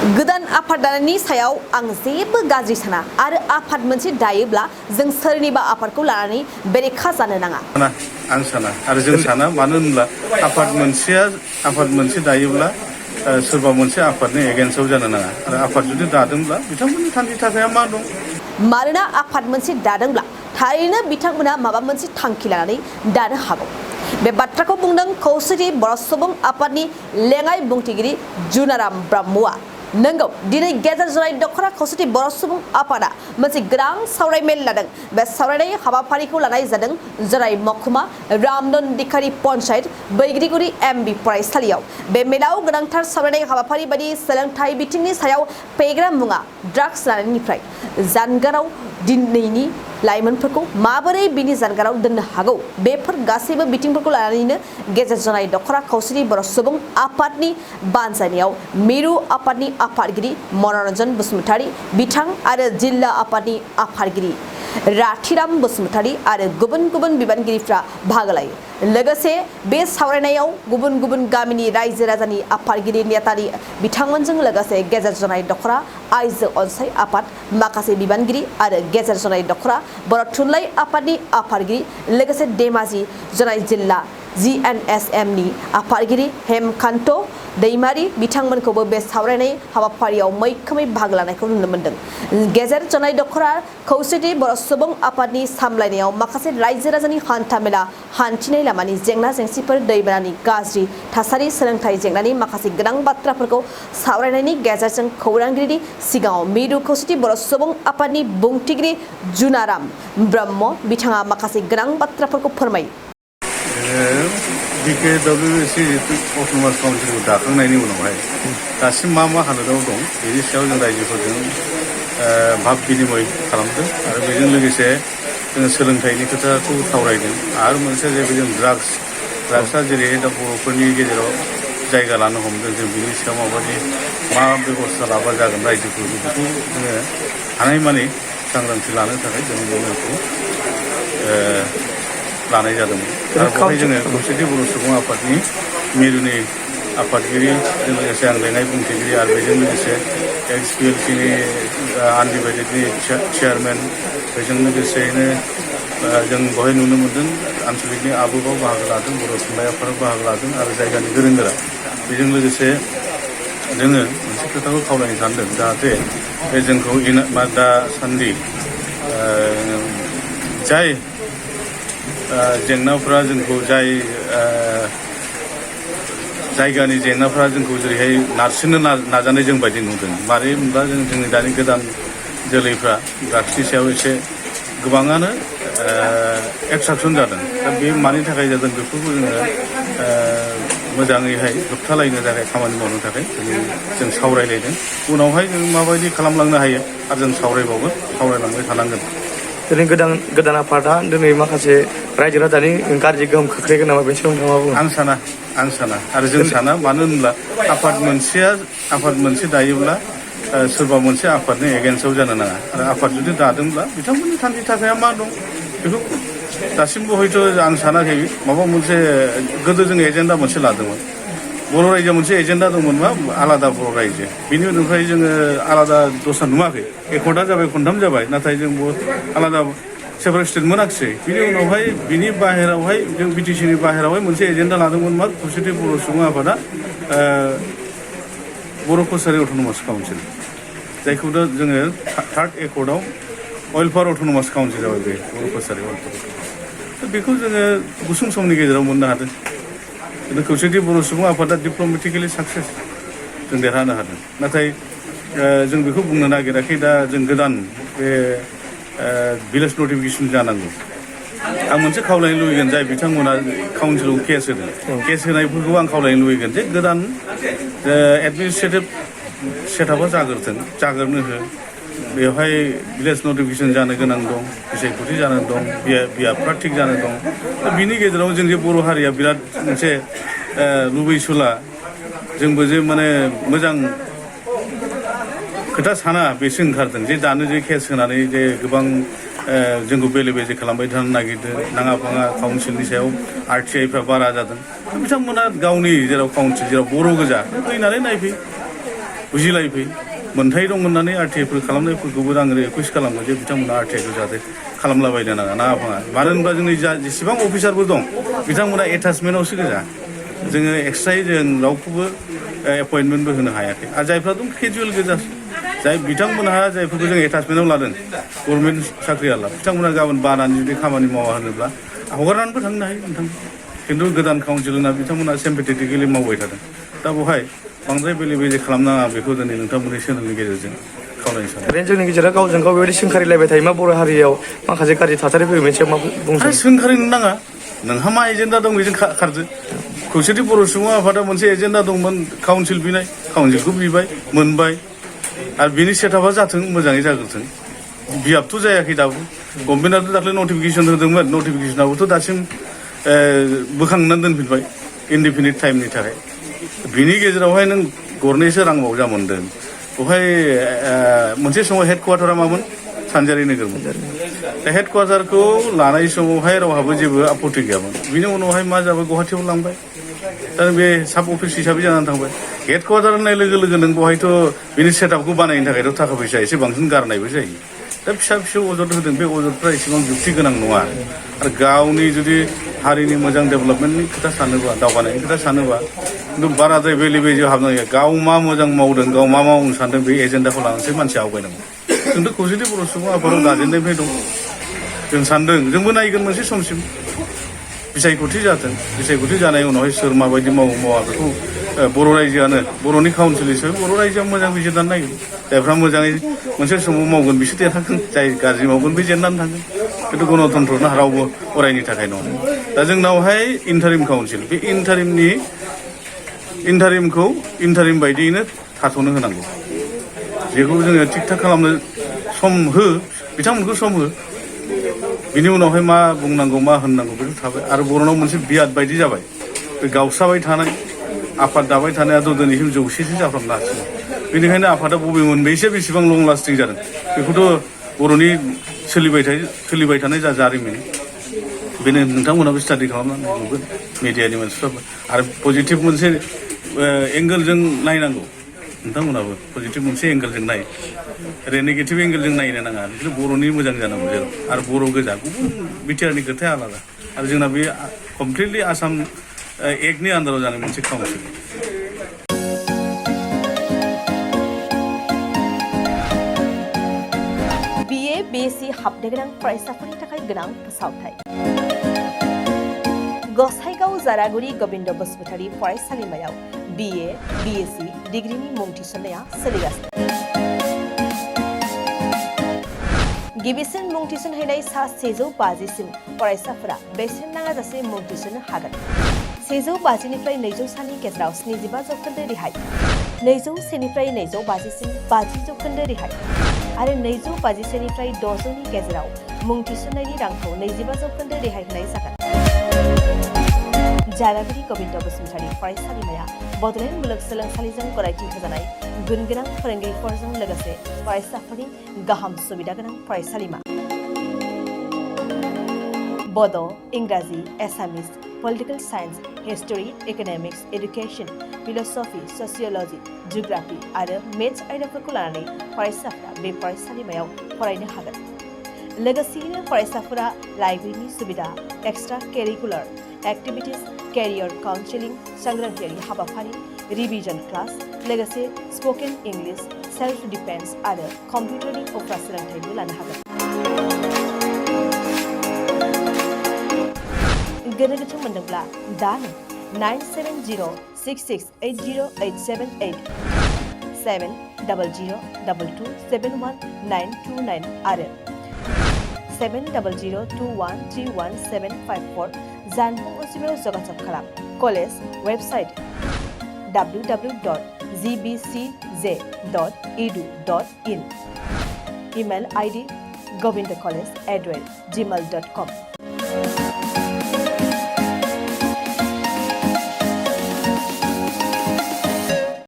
गोदान आफाद दानायनि सायाव आं जेबो गाज्रि साना आरो आफाद मोनसे दायोब्ला जों सोरनिबा आफादखौ लानानै बेरेखा जानो नाङा। आं साना आरो जों साना मानो होनब्ला आफाद मोनसे दायोब्ला सोरबा मोनसे आफादनि एगेन्स्टआव जानो नाङा आरो आफाद जुदि दादोंब्ला बिथांमोननि थांखि थाखाया मा दं। मानोना आफाद मोनसे दादोंब्ला थारैनो बिथांमोना माबा मोनसे थांखि लानानै दानो हागौ। बे बाथ्राखौ बुंदों खौसेथि बर' सुबुं आफादनि लेङाइ बुंथिगिरि जुनाराम ब्रह्मआ। नंगौ दिनै गेजेर जनाय दख'रा खौसेथि बर' सुबुं आफादा मोनसे गोनां सावरायमेल लादों। बे सावरायनाय हाबाफारिखौ लानाय जादों जराय महकुमा रामदनदिखारि पन्चायत बैग्रिगुरि एमबि फरायसालियाव। बे मेलाव गोनांथार सावरायनाय हाबाफारि बायदि सोलोंथाइ बिथिंनि सायाव फेग्रा मुवा ड्राग्स लानायनिफ्राय जानगाराव दिनैनि लाइमोनफोरखौ माबोरै बिनि जानगाराव दोननो हागौ बेफोर गासैबो बिथिंफोरखौ लानानैनो गेजेर जनाय दख'रा खौसेथि बर' सुबुं आफादनि बानजायनायाव मिरु आफादनि आफादगिरि मनरन्जन बसुमतारी बिथां आरो जिल्ला आफादनि आफादगिरि राथिराम बसुमतारी आरो गुबुन गुबुन बिबानगिरिफ्रा बाहागो लायो। लोगोसे बे सावरायनायाव गुबुन गुबुन गामिनि रायजो राजानि आफादगिरि नेतानि बिथांमोनजों लोगोसे गेजेर जनाय दख'रा आइजो अनसाय आफाद माखासे बिबानगिरि आरो गेजेर जनाय दख'रा बर' थुनलाइ आफादनि आफादगिरि लोगोसे धेमाजि जनाय जिल्ला GNSMनि आफादगिरि हेमकान्त दैमारि बिथांमोनखौबो बे सावरायनाय हाबाफारियाव मैखोमै बाहागो लानायखौ नुनो मोन्दों। गेजेर जनाय दख'रा खौसेथि बर' सुबुं आफादनि सामलायनायाव माखासे रायजो राजानि हान्थामेला हान्थिनाय लामानि जेंना जेंसिफोर दैबानानि गाज्रि थासारि सोलोंथाइ जेंनानि माखासे गोनां बाथ्राफोरखौ सावरायनायनि गेजेरजों खौरांगिरिनि सिगाङाव मिरु खौसेथि बर' सुबुं आफादनि बुंथिगिरि जुनाराम ब्रह्म बिथाङा माखासे गोनां बाथ्राफोरखौ फोरमायो। BKWC अट'नमास काउन्सिलखौ दाखांनायनि उनावहाय दासिम मा हालोदाव दं बेनि सायाव जों रायजोफोरजों भाब बिनिमय खालामदों आरो बेजों लोगोसे जोङो सोलोंथाइनि खोथाखौ सावरायदों आरो मोनसे जाहैबाय जों ड्राग्सआ जेरैहाय दा बर'फोरनि गेजेराव जायगा लानो हमदों जों बिनि सायाव माबायदि मा बेबस्था लाबा जागोन रायजोफोरखौ बेखौ जोङो हानायमानि सांग्रांथि लानो थाखाय जों बे मेलखौ लानाय जादोंमोन आरो बेवहाय जोङो खौसेथि बर' सुबुं आफादनि मिरुनि आफादगिरिजों लोगोसे आं लेङाइ बुंथिगिरि आरो बेजों लोगोसे XPLCनि आनडिभाइडेडनि चेयारमेन बेजों लोगोसेयैनो जों बेवहाय नुनो मोन्दों आनसलिकनि आबुगाव बाहागो लादों बर' थुनलाइ आफादाव बाहागो लादों आरो जायगानि गोरों गोरा बेजों लोगोसे जोङो मोनसे खोथाखौ खावलायनो सानदों जाहाथे बे जोंखौ दासान्दि जाय जेंनाफ्रा जोंखौ जायगानि जेंनाफ्रा जोंखौ जेरैहाय नारसिननो नाजानाय जों बायदि नुदों मारै होनब्ला जोंनि दानि गोदान जोलैफ्रा ड्राग्सनि सायाव एसे गोबाङानो एट्राकसन जादों दा बे मानि थाखाय जादों बेफोरखौ जोङो मोजाङैहाय होबथालायनो थाखाय खामानि मावनो थाखाय जों सावरायलायदों उनावहाय जों माबायदि खालामलांनो हायो आरो जों सावरायलांबाय थानांगोन। दिनै गोदान आफादा दिनै माखासे रायजो राजानि गाज्रि गोहोम खोख्लैगोन नामा बेनि सायाव नोंथाङा बुङो? आं साना आरो जों साना मानो होनब्ला आफाद मोनसे दायोब्ला सोरबा मोनसे आफादनि एगेन्स्टआव जानो नाङा आरो आफाद जुदि दादोंब्ला बिथांमोननि थांखि थाखाया मा दं बेखौ दासिमबो हयथ' आं सानाखै माबा मोनसे गोदो जों एजेन्डा मोनसे लादोंमोन बर' रायजोआ मोनसे एजेन्डा दंमोन मा आलादा बर' रायजो बिनि उनावहाय जोङो आलादा दस्रा नुवाखै एकर्डआ जाबाय खनथाम जाबाय नाथाय जों आलादा सेपारेट स्टेट मोनाखिसै बिनि उनावहाय बिनि बाहेरावहाय जों BTCनि बाहेरावहाय मोनसे एजेन्डा लादोंमोन मा खौसेथि बर' सुबुं आफादा बर' कसारि अट'नमास काउन्सिल जायखौ दा जोङो थार्ड एकर्डआव अइलपार अट'नमास काउन्सिल जाबाय बे बर' कसारि बेखौ जोङो गुसुं समनि गेजेराव मोननो हादों किन्तु खौसेथि बर' सुबुं आफादा डिप्ल'मेटिकेलि साक्सेस जों देरहानो हादों नाथाय जों बेखौ बुंनो नागिराखै दा जों गोदान बे भिलेज नटिफिकेसन जानांगौ आं मोनसे खावलायनो लुबैगोन जाय बिथांमोना काउन्सिलाव केस होदों केस होनायफोरखौ आं खावलायनो लुबैगोन जे गोदान एडमिनिस्ट्रेटिभ सेटआपआ जाग्रोनो हो बेवहाय भिलेज नटिफिकेसन जानो गोनां दं बिसायख'थि जानो दं बियाबफ्रा थिग जानो दं दा बिनि गेजेराव जों जे बर' हारिया बिराद मोनसे लुबैसुला जोंबो जे माने मोजां खोथा साना बेसो ओंखारदों जे दानो जे केस होनानै जे गोबां जोंखौ बेले बेजे खालामबाय थानो नागिरदों नाङा फाङा काउन्सिलनि सायाव RTIफ्रा बारा जादों बिथांमोना गावनि जेराव काउन्सिल जेराव बर' गोजा फैनानै नायफै बुजिलायफै मोनथाय दं होननानै आरटिआइफोर खालामनायफोरखौबो आङो रिकुवेस्ट खालामो जे बिथांमोना आरटिआइखौ जाहाथे खालामलाबायनो नाङा ना आफाङा मानो होनबा जोंनि जेसेबां अफिसारफोर दं बिथांमोना एटाचमेन्टआवसो गोजा जोङो एक्सट्रायै जों रावखौबो एपइन्टमेन्टबो होनो हायाखै आरो जायफ्रा दं केजुवेल गोजा जाय बिथांमोनहा जायफोरखौ जों एटाचमेन्टआव लादों गभर्नमेन्ट साख्रियाला बिथांमोना गाबोन बानानै जुदि खामानि मावा होनोब्ला हगारनानैबो थांनो हायो नोंथां खिन्थु गोदान काउन्सिल होना बिथांमोना सिम्पेथेटिकेलि मावबाय थादों दा बेवहाय बांद्राय बेले बेजे खालामनाङा बेखौ दिनै नोंथांमोननि चेनेलनि गेजेरजों खावलायनो सानो ओरैनो जोंनि गेजेराव गावजों गाव बेबायदि सोंखारिलायबाय थायो मा बर' हारियाव माखासे गाज्रि थासारि फैयो मोनसे मा बुंसै आरो सोंखारिनो नाङा नोंहा मा एजेन्डा दं बेजों खारदो खौसेथि बर' सुबुं आफादा मोनसे एजेन्डा दंमोन काउन्सिल बिनाय काउन्सिलखौ बिबाय मोनबाय आरो बिनि सेटआपआ जाथों मोजाङै जाग्रोथों बियाबथ' जायाखै दाबो गभर्नमेन्टआथ' दाख्लै नटिफिकेसन होदोंमोन नटिफिकेसनाबोथ' दासिम बोखांनानै दोनफिनबाय इनडिफिनिट टाइमनि थाखाय बिनि गेजेरावहाय नों गरनैसो रां बावजा मोन्दों बेवहाय मोनसे समाव हेडकुवार्टारा मामोन सानजारि नोगोरमोन दा हेडकुवार्टारखौ लानाय समावहाय रावहाबो जेबो आपत्ति गैयामोन बिनि उनावहाय मा जाबाय गुवाहाटियाव लांबाय दा बे साब अफिस हिसाबै जानानै थांबाय हेडकुवार्टार होननाय लोगो लोगो नों बेवहायथ' बिनि सेटआपखौ बानायनो थाखायथ' थाखा फैसा एसे बांसिन गारनायबो जायो दा फिसा फिसौ अजद होदों बे अजदफ्रा एसेबां जुक्ति गोनां नङा आरो गावनि जुदि हारिनि मोजां डेभेलपमेन्टनि खोथा सानोबा दावगानायनि खोथा सानोबा खिन्थु बाराद्राय बेले बेजे हाबनांगौ गाव मा मोजां मावदों गाव मा मावनो सानदों बे एजेन्डाखौ लानानैसो मानसिया आवगायनांगौ खिन्थु खौसेथि बर' सुबुं आफादाव दाजेननायनिफ्राय दं जों सानदों जोंबो नायगोन मोनसे समसिम बिसायख'थि जाथों बिसायख'थि जानाय उनावहाय सोर माबायदि मावो मावा बेखौ बर' रायजोआनो बर'नि काउन्सिल हिसाबै बर' रायजोआ मोजां बिजिरनानै नायगोन जायफ्रा मोजाङै मोनसे समाव मावगोन बिसोर देरहागोन जाय गाज्रि मावगोन बे जेननानै थांगोन खिन्थु गणतन्त्रना रावबो अरायनि थाखाय नङा दा जोंनावहाय इन्टारिम काउन्सिल बे इन्टारिमखौ इन्टारिम बायदियैनो थाथ'नो होनांगौ बेखौ जोङो थिग थाक खालामनो सम हो बिथांमोनखौ सम हो बिनि उनावहाय मा बुंनांगौ मा होननांगौ बेखौ थाबाय आरो बर'नाव मोनसे बियाद बायदि जाबाय बे गावस्राबाय थानाय आफाद दाबाय थानायाथ' दिनैसिम 100सो जाफ्रामनो हासिगोन बेनिखायनो आफादा बबे मोनबेसे बेसेबां लं लास्टिं जादों बेखौथ' बर'नि सोलिबाय थानाय जा जारिमिन बेनो नोंथांमोनाबो स्टाडि खालामनानै नुगोन मिडियानि मानसिफ्राबो आरो पजिटिभ मोनसे एंगोलजों नायनांगौ नोंथांमोनाबो पजिटिभ मोनसे एंगेलजों नाय ओरै नेगेटिभ एंगेलजों नायनो नाङा बिदिनो बर'नि मोजां जानांगौ जेराव आरो बर' गोजा गुबुन बिटिआरनि खोथाया आलादा आरो जोंना बे कमप्लिटलि आसाम एक्टनि आन्दाराव जानाय मोनसे काउन्सिल BA BSc हाबनो गोनां फरायसाफोरनि थाखाय गोनां फोसावथाय गसाइगाव जारागुरि गोविन्द बसुमतारी फरायसालिमायाव BA BSc डिग्रीनि मुं थिसननाया सोलिगासिनो गिबिसिन मुं थिसनहैनाय सा 150सिम फरायसाफोरा बेसेन नाङाजासे मुं थिसननो हागोन 150निफ्राय 200 सानि गेजेराव 75% रेहाय 201निफ्राय 250सिम 50% रेहाय आरो 251निफ्राय 600नि गेजेराव मुं थिसननायनि रांखौ 25% रेहाय होनाय जागोन जारागुरि गोविन्द बसुमतारी फरायसालिमाया बड'लेण्ड मुलुगसोलोंसालिजों गनायथि होजानाय गुनगोनां फोरोंगिरिफोरजों लोगोसे फरायसाफोरनि गाहाम सुबिदा गोनां फरायसालिमा बड', इंराजि, Assamese, political science, history, economics, education, philosophy, sociology, geography आरो मेथ्स आयदाफोरखौ लानानै फरायसाफोरा बे फरायसालिमायाव फरायनो हागोन लोगोसेयैनो फरायसाफोरा लाइब्रेरिनि सुबिदा extra curricular activities career counselling सांग्रांथियारि हाबाफारि रिविजन क्लास लोगोसे स्पोकन इंग्लिश सेल्फ डिफेन्स आरो कम्पिउटारनि उफ्रा सोलोंथायबो लानो हागोन गोनो गोथो मोनदोंब्ला दानो 9706680878 700227199 आरो 7002131754 जानबुं अनजिमायाव जगाजग खालाम college website www.gbcj.edu.in email ID govindacollege@gmail.com